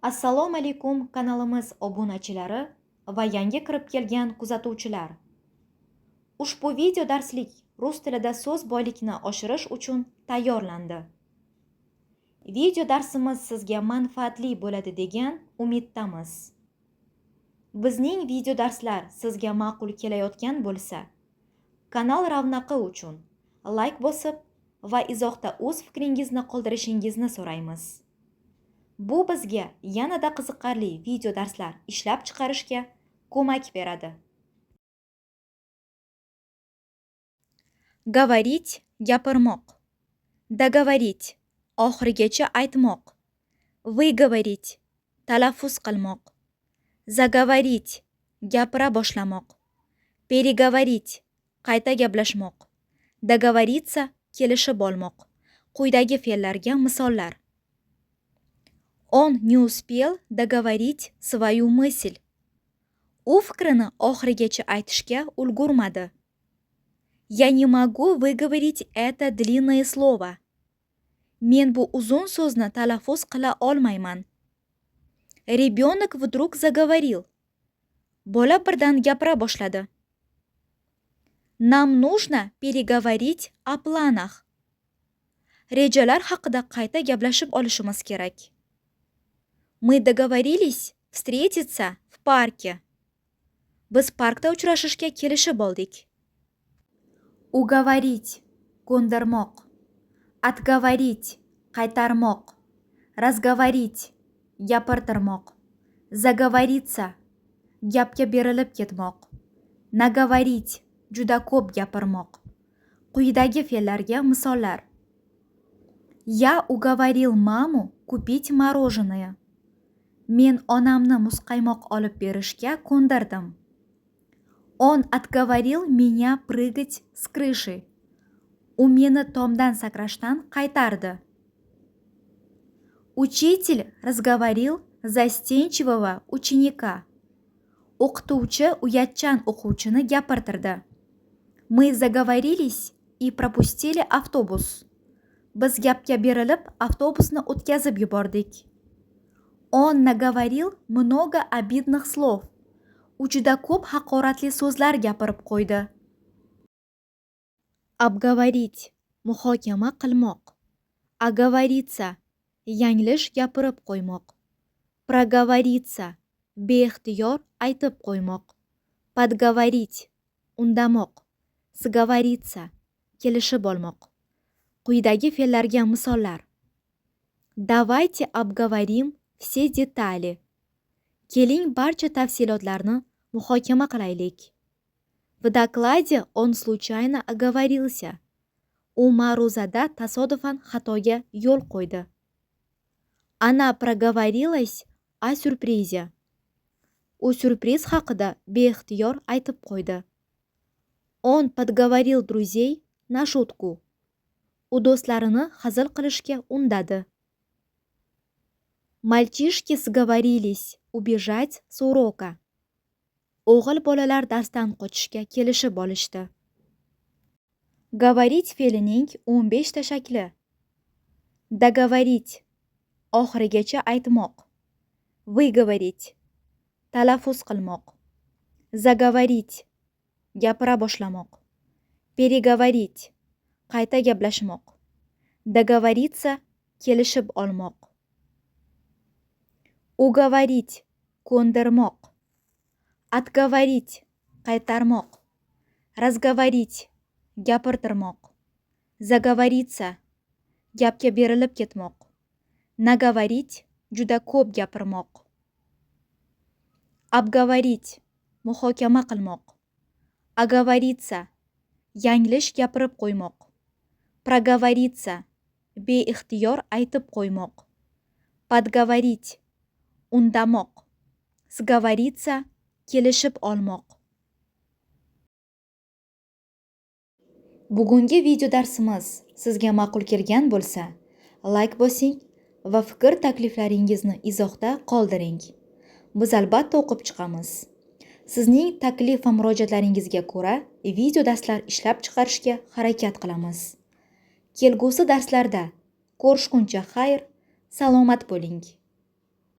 Assalomu alaykum, kanalimiz obunachilari va yangi kirib kelgan kuzatuvchilar. Ushbu video darslik rus tilida so'z boylikni oshirish uchun tayyorlandi. Video darsimiz sizga manfaatli bo'ladi degan umiddamiz. Bizning video darslar sizga ma'qul kelayotgan bo'lsa, kanal ravnaqi uchun layk bosib va izohda o'z fikringizni qoldirishingizni so'raymiz. Bu bizga yanada qiziqarli video darslar ishlab chiqarishga ko'mak beradi. Говорить gapirmoq. Договорить oxirigacha aytmoq. Выговорить talaffuz qilmoq. Заговорить gapira boshlamoq. Переговорить qayta gaplashmoq. Договориться kelishib olmoq. Quyidagi fe'llarga misollar. Он не успел договорить свою мысль. U fikrini oxirigacha aytishga ulgurmadi. Я не могу выговорить это длинное слово. Men bu uzun so'zni talaffuz qila olmayman. Ребенок вдруг заговорил. Bola birdan gapira boshladi. Нам нужно переговорить о планах. Rejalar haqida qayta gaplashib olishimiz kerak. Мы договорились встретиться в парке. Biz parkda uchrashishga kelishib oldik. Уговорить ko'ndirmoq. Отговорить qaytarmoq. Разговорить gapirtirmoq. Заговориться gapga berilib ketmoq. Наговорить juda ko'p gapirmoq. Quyidagi fe'llarga misollar. Я уговорил маму купить мороженое. Men onamni muzqaymoq olib berishga ko'ndirdim. Он отговорил меня прыгать с крыши. U meni tomdan sakrashdan qaytardi. Учитель разговорил застенчивого ученика. O'qituvchi uyatchan o'quvchini gapirtirdi. Мы заговорились и пропустили автобус. Biz gapga berilib, avtobusni o'tkazib yubordik. Он наговорил много обидных слов. U juda ko'p haqoratli so'zlar gapirib qo'ydi. Обговорить muhokama qilmoq. Оговориться yanglish gapirib qo'ymoq. Проговориться beixtiyor aytib qo'ymoq. Подговорить undamoq. Сговориться kelishib olmoq. Quyidagi fe'llarga misollar. Давайте обговорим все детали. Keling, barcha tafsilotlarni muhokama qilaylik. В докладе он случайно оговорился. U ma'ruzada tasodifan xatoga yo'l qo'ydi. Она проговорилась о сюрпризе. U syurpriz haqida beixtiyor aytib qo'ydi. Он подговорил друзей на шутку. U do'stlarini hazil qilishga undadi. Мальчишки сговорились убежать с урока. O'g'il bolalar darsdan qochishga kelishib olishdi. Говорить fe'lining 15 ta shakli. Договорить oxirigacha aytmoq. Выговорить talaffuz qilmoq. Заговорить gapira boshlamoq. Переговорить qayta gaplashmoq. Договориться kelishib olmoq. Уговорить ko'ndirmoq. Отговорить qaytarmoq. Разговорить gapirtirmoq. Заговориться gapga berilib ketmoq. Наговорить juda ko'p gapirmoq. Обговорить muhokama qilmoq. Оговориться yanglish gapirib qo'ymoq. Проговориться beixtiyor aytib qo'ymoq. Подговорить undamoq. Сговориться kelishib olmoq. Bugungi video darsimiz sizga ma'qul kelgan bo'lsa, layk bosing va fikr takliflaringizni izohda qoldiring. Biz albatta o'qib chiqamiz. Sizning taklif va murojaatlaringizga ko'ra video darslar ishlab chiqarishga harakat qilamiz. Kelgusi darslarda ko'rishguncha xayr, salomat bo'ling.